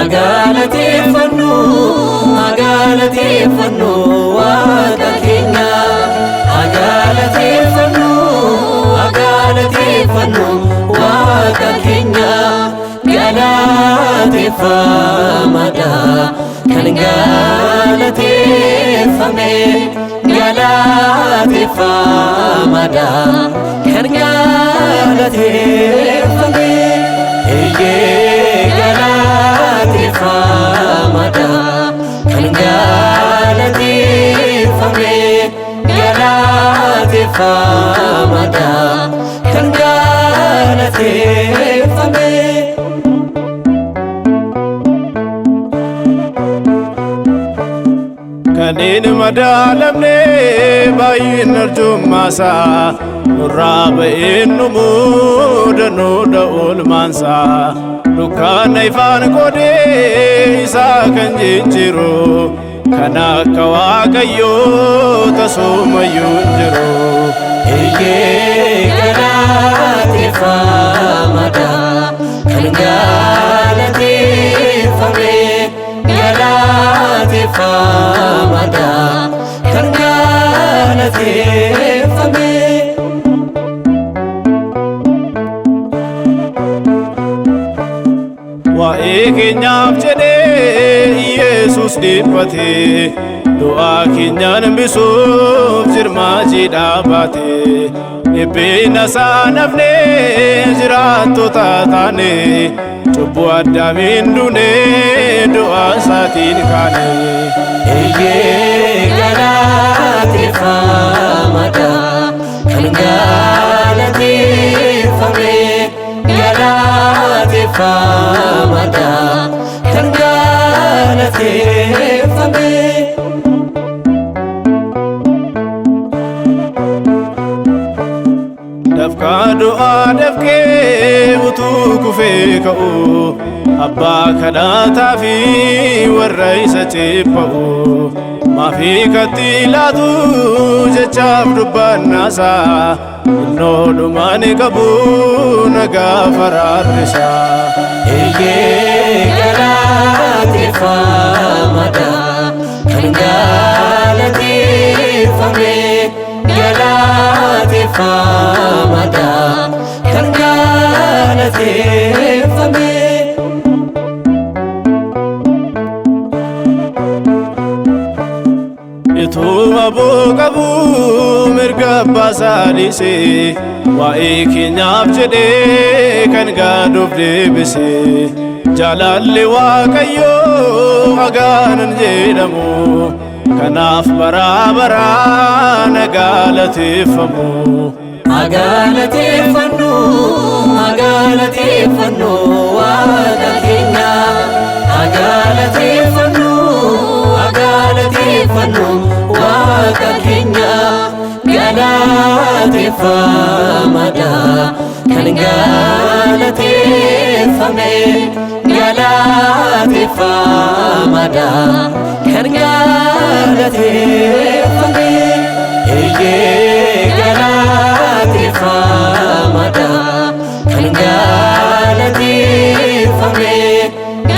Haa galateeffannu, haa galateeffannu Waaqa keenya. Haa galateeffannu, haa galateeffannu Waaqa keenya. Galateeffamaadha kan galateeffame. Galateeffamaadha kan galateeffame. Eeyyee, galateeffamaadha kan galateeffame. Galateeffamaadha kan galateeffame. Kan hin madaalamne baay'een arjummaasaa, nurraa ba'een dhumuu danuudha oolmaansaa. Dukkaana ifaan qoodee isaa kan jijjiiru, kan akka Waaqayyoo tasumayyuu hin jiru. Eeyyee, galateeffamaadha kan galateeffame. Galateeffamaadha kan galateeffame. Waa'ee keenyaaf jedhee Yesus dhiphate, du'aa keenyaan hambisuuf jirmaa jiidhaa baate. Dhiphina isaa nafnee jiraattota taane, cubbuu Addaamiin duune, du'a isaatiin kaane. Eeyyee, galateeffamaadha kan galateeffame. Galateeffamaadha kan galateeffame. Dafqaa du'aa dafqee utuu kufee ka'u, abbaa kadhataa fi warra isa ceepha'u. Maafii katti laatu jechaaf dubbannaasaa, innoo dhumaan qabu nagaa faraarrisaa. Eeyyee, galateeffamaadha kan galateeffame. Galateeffamaadha kan galateeffame. Ituma aboo qabu mirga abbaa isaa dhiisee, waa'ee keenyaaf jedhee kan gaaduuf deebise. Jaalalli Waaqayyoo hagaanan jedhamu, kanaaf baraa baraan galateeffamu. Haa galateeffannu, haa galateeffannu Waaqa keenya. Haa galateeffannu, haa galateeffannu Waaqa keenya. Galateeffamaadha kan galateeffame. Galateeffamaadha kan galateeffame. Eeyyee, galateeffamaadha kan galateeffame.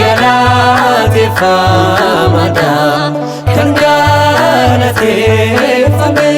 Galateeffamaadha kan galateeffame.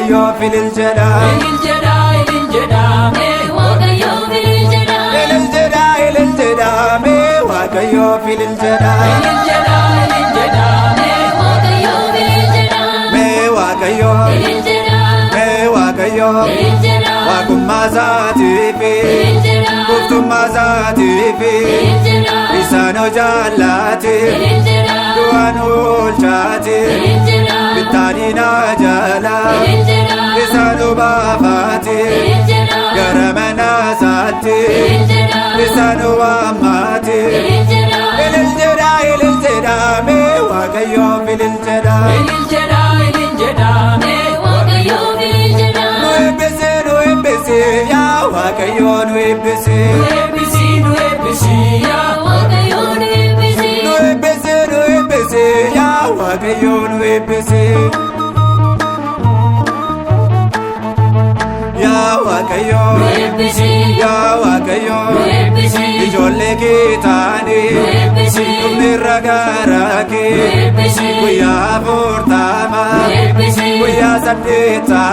Waaqayyoof ilil jedha. Ilil jedha, ilil jedha, mee Waaqayyoof ilil jedha. Ilil jedha, ilil jedha, mee Waaqayyoof ilil jedha. Ilil jedha, ilil jedha, mee Waaqayyoof ilil jedha. Mee Waaqayyoof, Ilil jedha. mee Waaqayyoof, Ilil jedha. waaqummaa isaatiif, Ilil jedha. gooftummaa isaatiif, Ilil jedha. isaan jaallate, Ilil jedha. du'aan oolchaate, Ilil jedha. bittaadhiina jala, Ilil jedha. isaan obaafate, Ilil jedha. gara mana isaatti, Ilil jedha. isaan waamate. Ilil jedha. Ilil jedha, ilil jedha, mee Waaqayyoof ilil jedha. Ilil jedha, ilil jedha, mee Waaqayyoof ilil jedha. Nu eebbisi, nu eebbisi, yaa Waaqayyo nu eebbisi. Nu eebbisi, nu eebbisi, yaa Waaqayyo nu eebbisi. Nu eebbisi, nu eebbisi, yaa Waaqayyo nu eebbisi. Yaa Waaqayyo, Nu eebbisi. yaa Waaqayyo, Nu eebbisi. ijoollee kee taanii, Nu eebbisi. dhufni irra gara kee, Nu eebbisi. guyyaa 40, Nu eebbisi. guyyaa 80,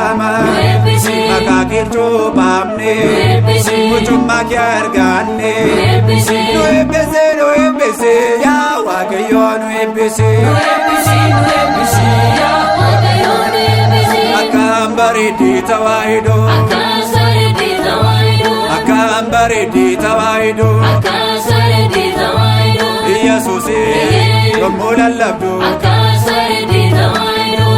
Nu eebbisi. maqaa kee cuuphamne, Nu eebbisi. mucummaa kee arganne. Nu eebbisi. Nu eebbisi, nu eebbisi, yaa Waaqayyo nu eebbisi. Nu eebbisi, nu eebbisi, yaa Waaqayyo nu eebbisi. Akkam bareeddii tawaahidoo, Akkas bareeddii tawaahidoo. akkam bareeddii tawaahidoo, Akkas bareeddii tawaahidoo. Iyyasuus yommuu lallabdu. Akkas bareeddii tawaahidoo.